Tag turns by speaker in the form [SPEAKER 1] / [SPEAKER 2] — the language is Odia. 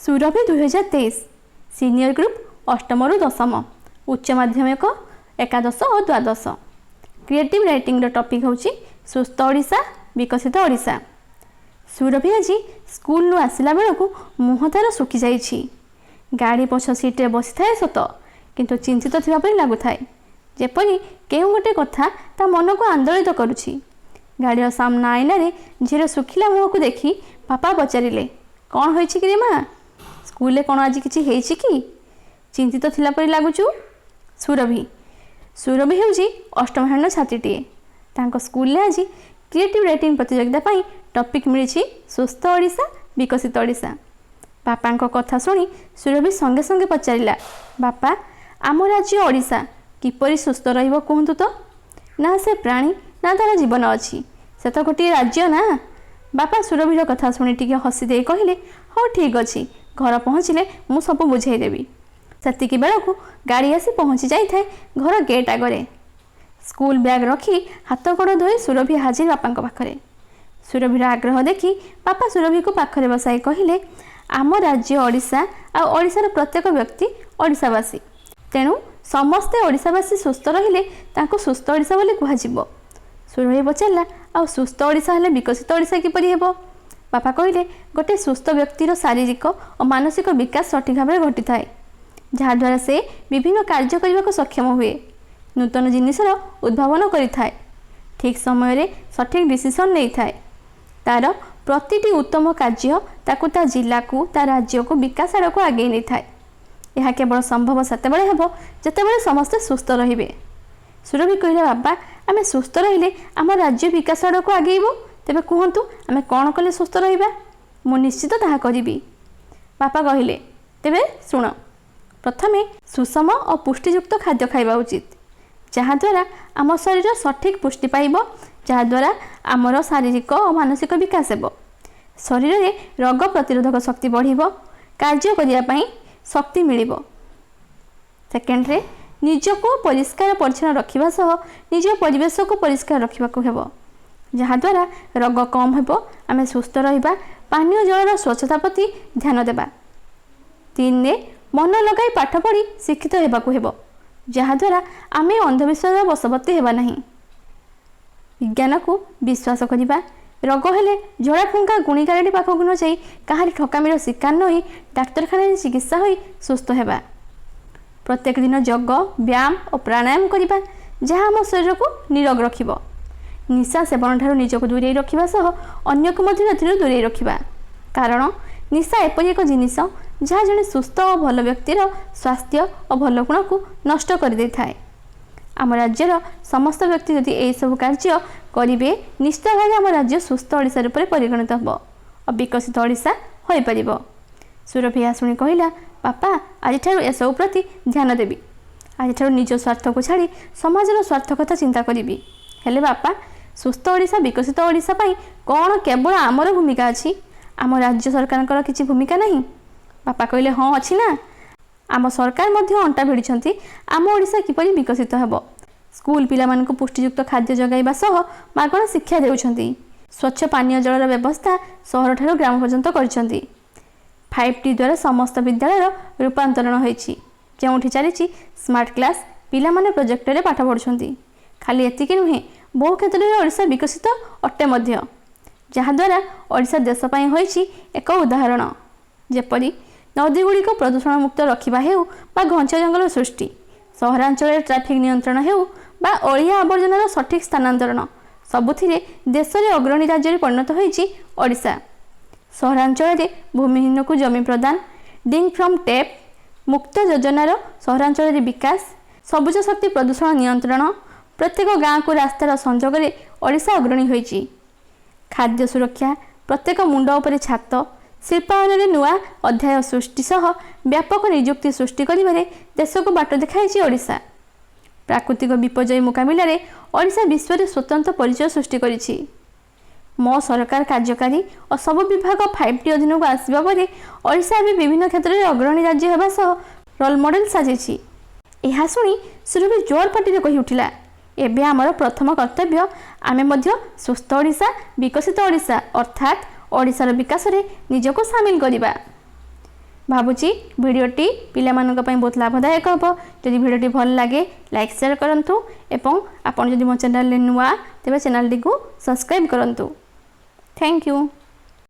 [SPEAKER 1] ସୁରଭି 2023, ସିନିୟର ଗ୍ରୁପ୍ ଅଷ୍ଟମରୁ ଦଶମ, ଉଚ୍ଚ ମାଧ୍ୟମିକ ଏକାଦଶ ଓ ଦ୍ୱାଦଶ। କ୍ରିଏଟିଭ୍ ରାଇଟିଂର ଟପିକ୍ ହେଉଛି ସୁସ୍ଥ ଓଡ଼ିଶା, ବିକଶିତ ଓଡ଼ିଶା। ସୁରଭି ଆଜି ସ୍କୁଲରୁ ଆସିଲା ବେଳକୁ ମୁହଁ ତାର ଶୁଖିଯାଇଛି। ଗାଡ଼ି ପଛ ସିଟ୍ରେ ବସିଥାଏ ସତ, କିନ୍ତୁ ଚିନ୍ତିତ ଥିବା ପରି ଲାଗୁଥାଏ, ଯେପରି କେଉଁ ଗୋଟେ କଥା ତା ମନକୁ ଆନ୍ଦୋଳିତ କରୁଛି। ଗାଡ଼ିର ସାମ୍ନା ଆଇନାରେ ଝିଅର ଶୁଖିଲା ମୁହଁକୁ ଦେଖି ବାପା ପଚାରିଲେ, "କ'ଣ ହୋଇଛି କିରେ ମା? ସ୍କୁଲରେ କ'ଣ ଆଜି କିଛି ହେଇଛି କି? ଚିନ୍ତିତ ଥିଲା ପରି ଲାଗୁଛୁ?" ସୁରଭି। ସୁରଭି ହେଉଛି ଅଷ୍ଟମ ଶ୍ରେଣୀର ଛାତ୍ରୀଟିଏ। ତାଙ୍କ ସ୍କୁଲରେ ଆଜି କ୍ରିଏଟିଭ୍ ରାଇଟିଂ ପ୍ରତିଯୋଗିତା ପାଇଁ ଟପିକ୍ ମିଳିଛି ସୁସ୍ଥ ଓଡ଼ିଶା, ବିକଶିତ ଓଡ଼ିଶା। ବାପାଙ୍କ କଥା ଶୁଣି ସୁରଭି ସଙ୍ଗେ ସଙ୍ଗେ ପଚାରିଲା, "ବାପା, ଆମ ରାଜ୍ୟ ଓଡ଼ିଶା କିପରି ସୁସ୍ଥ ରହିବ କୁହନ୍ତୁ ତ? ନା ସେ ପ୍ରାଣୀ, ନା ତା'ର ଜୀବନ ଅଛି। ସେ ତ ଗୋଟିଏ ରାଜ୍ୟ ନା?" ବାପା ସୁରଭିର କଥା ଶୁଣି ଟିକେ ହସି ଦେଇ କହିଲେ, "ହଉ, ଠିକ୍ ଅଛି, ଘର ପହଞ୍ଚିଲେ ମୁଁ ସବୁ ବୁଝେଇଦେବି।" ସେତିକି ବେଳକୁ ଗାଡ଼ି ଆସି ପହଞ୍ଚି ଯାଇଥାଏ ଘର ଗେଟ୍ ଆଗରେ। ସ୍କୁଲ ବ୍ୟାଗ୍ ରଖି ହାତ ଗୋଡ଼ ଧୋଇ ସୁରଭି ହାଜିର ବାପାଙ୍କ ପାଖରେ। ସୁରଭିର ଆଗ୍ରହ ଦେଖି ବାପା ସୁରଭିକୁ ପାଖରେ ବସାଇ କହିଲେ, "ଆମ ରାଜ୍ୟ ଓଡ଼ିଶା ଆଉ ଓଡ଼ିଶାର ପ୍ରତ୍ୟେକ ବ୍ୟକ୍ତି ଓଡ଼ିଶାବାସୀ। ତେଣୁ ସମସ୍ତେ ଓଡ଼ିଶାବାସୀ ସୁସ୍ଥ ରହିଲେ ତାଙ୍କୁ ସୁସ୍ଥ ଓଡ଼ିଶା ବୋଲି କୁହାଯିବ।" ସୁରଭି ପଚାରିଲା, "ଆଉ ସୁସ୍ଥ ଓଡ଼ିଶା ହେଲେ ବିକଶିତ ଓଡ଼ିଶା କିପରି ହେବ?" ବାପା କହିଲେ, "ଗୋଟିଏ ସୁସ୍ଥ ବ୍ୟକ୍ତିର ଶାରୀରିକ ଓ ମାନସିକ ବିକାଶ ସଠିକ୍ ଭାବରେ ଘଟିଥାଏ, ଯାହାଦ୍ୱାରା ସେ ବିଭିନ୍ନ କାର୍ଯ୍ୟ କରିବାକୁ ସକ୍ଷମ ହୁଏ, ନୂତନ ଜିନିଷର ଉଦ୍ଭାବନ କରିଥାଏ, ଠିକ୍ ସମୟରେ ସଠିକ୍ ଡିସିସନ୍ ନେଇଥାଏ। ତାର ପ୍ରତିଟି ଉତ୍ତମ କାର୍ଯ୍ୟ ତାକୁ ତା ଜିଲ୍ଲାକୁ, ତା ରାଜ୍ୟକୁ ବିକାଶ ଆଡ଼କୁ ଆଗେଇ ନେଇଥାଏ। ଏହା କେବଳ ସମ୍ଭବ ସେତେବେଳେ ହେବ, ଯେତେବେଳେ ସମସ୍ତେ ସୁସ୍ଥ ରହିବେ।" ସୁରଭି କହିଲା, "ବାବା, ଆମେ ସୁସ୍ଥ ରହିଲେ ଆମ ରାଜ୍ୟ ବିକାଶ ଆଡ଼କୁ ଆଗେଇବ। ତେବେ କୁହନ୍ତୁ, ଆମେ କ'ଣ କଲେ ସୁସ୍ଥ ରହିବା? ମୁଁ ନିଶ୍ଚିତ ତାହା କରିବି।" ବାପା କହିଲେ, "ତେବେ ଶୁଣ। ପ୍ରଥମେ ସୁଷମ ଓ ପୁଷ୍ଟିଯୁକ୍ତ ଖାଦ୍ୟ ଖାଇବା ଉଚିତ, ଯାହାଦ୍ୱାରା ଆମ ଶରୀର ସଠିକ୍ ପୁଷ୍ଟି ପାଇବ, ଯାହାଦ୍ୱାରା ଆମର ଶାରୀରିକ ଓ ମାନସିକ ବିକାଶ ହେବ, ଶରୀରରେ ରୋଗ ପ୍ରତିରୋଧକ ଶକ୍ତି ବଢ଼ିବ, କାର୍ଯ୍ୟ କରିବା ପାଇଁ ଶକ୍ତି ମିଳିବ। ସେକେଣ୍ଡରେ, ନିଜକୁ ପରିଷ୍କାର ପରିଚ୍ଛନ୍ନ ରଖିବା ସହ ନିଜ ପରିବେଶକୁ ପରିଷ୍କାର ରଖିବାକୁ ହେବ, ଯାହାଦ୍ୱାରା ରୋଗ କମ୍ ହେବ, ଆମେ ସୁସ୍ଥ ରହିବା। ପାନୀୟ ଜଳର ସ୍ୱଚ୍ଛତା ପ୍ରତି ଧ୍ୟାନ ଦେବା। ତିନିରେ, ମନ ଲଗାଇ ପାଠ ପଢ଼ି ଶିକ୍ଷିତ ହେବାକୁ ହେବ, ଯାହାଦ୍ୱାରା ଆମେ ଅନ୍ଧବିଶ୍ୱାସର ବଶବର୍ତ୍ତୀ ହେବା ନାହିଁ, ବିଜ୍ଞାନକୁ ବିଶ୍ୱାସ କରିବା। ରୋଗ ହେଲେ ଝଡ଼ାଫୁଙ୍କା, ଗୁଣିଗାରେଡ଼ି ପାଖକୁ ନ ଯାଇ, କାହାରି ଠକାମିର ଶିକାର ନ ହୋଇ ଡାକ୍ତରଖାନାରେ ଚିକିତ୍ସା ହୋଇ ସୁସ୍ଥ ହେବା। ପ୍ରତ୍ୟେକ ଦିନ ଯୋଗ, ବ୍ୟାୟାମ ଓ ପ୍ରାଣାୟାମ କରିବା, ଯାହା ଆମ ଶରୀରକୁ ନିରୋଗ ରଖିବ। ନିଶା ସେବନଠାରୁ ନିଜକୁ ଦୂରେଇ ରଖିବା ସହ ଅନ୍ୟକୁ ମଧ୍ୟ ଏଥିରୁ ଦୂରେଇ ରଖିବା, କାରଣ ନିଶା ଏପରି ଏକ ଜିନିଷ ଯାହା ଜଣେ ସୁସ୍ଥ ଓ ଭଲ ବ୍ୟକ୍ତିର ସ୍ୱାସ୍ଥ୍ୟ ଓ ଭଲ ଗୁଣକୁ ନଷ୍ଟ କରିଦେଇଥାଏ। ଆମ ରାଜ୍ୟର ସମସ୍ତ ବ୍ୟକ୍ତି ଯଦି ଏହିସବୁ କାର୍ଯ୍ୟ କରିବେ, ନିଶ୍ଚିତ ଭାବେ ଆମ ରାଜ୍ୟ ସୁସ୍ଥ ଓଡ଼ିଶା ରୂପରେ ପରିଗଣିତ ହେବ ଓ ବିକଶିତ ଓଡ଼ିଶା ହୋଇପାରିବ।" ସୁରଭି ଏହା ଶୁଣି କହିଲା, "ବାପା, ଆଜିଠାରୁ ଏସବୁ ପ୍ରତି ଧ୍ୟାନ ଦେବି। ଆଜିଠାରୁ ନିଜ ସ୍ୱାର୍ଥକୁ ଛାଡ଼ି ସମାଜର ସ୍ୱାର୍ଥ କଥା ଚିନ୍ତା କରିବି। ହେଲେ ବାପା, ସୁସ୍ଥ ଓଡ଼ିଶା, ବିକଶିତ ଓଡ଼ିଶା ପାଇଁ କ'ଣ କେବଳ ଆମର ଭୂମିକା ଅଛି? ଆମ ରାଜ୍ୟ ସରକାରଙ୍କର କିଛି ଭୂମିକା ନାହିଁ?" ବାପା କହିଲେ, "ହଁ, ଅଛି ନା। ଆମ ସରକାର ମଧ୍ୟ ଅଣ୍ଟା ଭିଡ଼ିଛନ୍ତି ଆମ ଓଡ଼ିଶା କିପରି ବିକଶିତ ହେବ। ସ୍କୁଲ ପିଲାମାନଙ୍କୁ ପୁଷ୍ଟିଯୁକ୍ତ ଖାଦ୍ୟ ଯୋଗାଇବା ସହ ମାଗଣା ଶିକ୍ଷା ଦେଉଛନ୍ତି। ସ୍ୱଚ୍ଛ ପାନୀୟ ଜଳର ବ୍ୟବସ୍ଥା ସହରଠାରୁ ଗ୍ରାମ ପର୍ଯ୍ୟନ୍ତ କରିଛନ୍ତି। 5T ଦ୍ୱାରା ସମସ୍ତ ବିଦ୍ୟାଳୟର ରୂପାନ୍ତରଣ ହୋଇଛି, ଯେଉଁଠି ଚାଲିଛି ସ୍ମାର୍ଟ କ୍ଲାସ୍, ପିଲାମାନେ ପ୍ରୋଜେକ୍ଟରରେ ପାଠ ପଢ଼ୁଛନ୍ତି। ଖାଲି ଏତିକି ନୁହେଁ, ବହୁ କ୍ଷେତ୍ରରେ ଓଡ଼ିଶା ବିକଶିତ ଅଟେ ମଧ୍ୟ, ଯାହାଦ୍ୱାରା ଓଡ଼ିଶା ଦେଶ ପାଇଁ ହୋଇଛି ଏକ ଉଦାହରଣ। ଯେପରି ନଦୀଗୁଡ଼ିକ ପ୍ରଦୂଷଣମୁକ୍ତ ରଖିବା ହେଉ ବା ଘଞ୍ଚ ଜଙ୍ଗଲ ସୃଷ୍ଟି, ସହରାଞ୍ଚଳରେ ଟ୍ରାଫିକ୍ ନିୟନ୍ତ୍ରଣ ହେଉ ବା ଅଳିଆ ଆବର୍ଜନାର ସଠିକ୍ ସ୍ଥାନାନ୍ତରଣ, ସବୁଥିରେ ଦେଶରେ ଅଗ୍ରଣୀ ରାଜ୍ୟରେ ପରିଣତ ହୋଇଛି ଓଡ଼ିଶା। ସହରାଞ୍ଚଳରେ ଭୂମିହୀନକୁ ଜମି ପ୍ରଦାନ, ଡ୍ରିଙ୍କ ଫ୍ରମ୍ ଟେପ୍ ମୁକ୍ତ ଯୋଜନାର ସହରାଞ୍ଚଳରେ ବିକାଶ, ସବୁଜ ଶକ୍ତି, ପ୍ରଦୂଷଣ ନିୟନ୍ତ୍ରଣ, ପ୍ରତ୍ୟେକ ଗାଁକୁ ରାସ୍ତାର ସଂଯୋଗରେ ଓଡ଼ିଶା ଅଗ୍ରଣୀ ହୋଇଛି। ଖାଦ୍ୟ ସୁରକ୍ଷା, ପ୍ରତ୍ୟେକ ମୁଣ୍ଡ ଉପରେ ଛାତ, ଶିଳ୍ପାୟନରେ ନୂଆ ଅଧ୍ୟାୟ ସୃଷ୍ଟି ସହ ବ୍ୟାପକ ନିଯୁକ୍ତି ସୃଷ୍ଟି କରିବାରେ ଦେଶକୁ ବାଟ ଦେଖାଇଛି ଓଡ଼ିଶା। ପ୍ରାକୃତିକ ବିପର୍ଯ୍ୟୟ ମୁକାବିଲାରେ ଓଡ଼ିଶା ବିଶ୍ୱରେ ସ୍ୱତନ୍ତ୍ର ପରିଚୟ ସୃଷ୍ଟି କରିଛି। ମୋ ସରକାର କାର୍ଯ୍ୟକାରୀ ଓ ସବୁ ବିଭାଗ 5T ଅଧୀନକୁ ଆସିବା ପରେ ଓଡ଼ିଶା ଏବେ ବିଭିନ୍ନ କ୍ଷେତ୍ରରେ ଅଗ୍ରଣୀ ରାଜ୍ୟ ହେବା ସହ ରୋଲ୍ ମଡେଲ ସାଜିଛି।" ଏହା ଶୁଣି ସୁରଭି ଜୋର ପାଟିରେ କହି ଉଠିଲା, "ଏବେ ଆମର ପ୍ରଥମ କର୍ତ୍ତବ୍ୟ, ଆମେ ମଧ୍ୟ ସୁସ୍ଥ ଓଡ଼ିଶା, ବିକଶିତ ଓଡ଼ିଶା, ଅର୍ଥାତ୍ ଓଡ଼ିଶାର ବିକାଶରେ ନିଜକୁ ସାମିଲ କରିବା।" ଭାବୁଛି ଭିଡ଼ିଓଟି ପିଲାମାନଙ୍କ ପାଇଁ ବହୁତ ଲାଭଦାୟକ ହେବ। ଯଦି ଭିଡ଼ିଓଟି ଭଲ ଲାଗେ, ଲାଇକ୍, ସେୟାର କରନ୍ତୁ ଏବଂ ଆପଣ ଯଦି ମୋ ଚ୍ୟାନେଲରେ ନୂଆ, ତେବେ ଚ୍ୟାନେଲଟିକୁ ସବସ୍କ୍ରାଇବ୍ କରନ୍ତୁ। Thank you.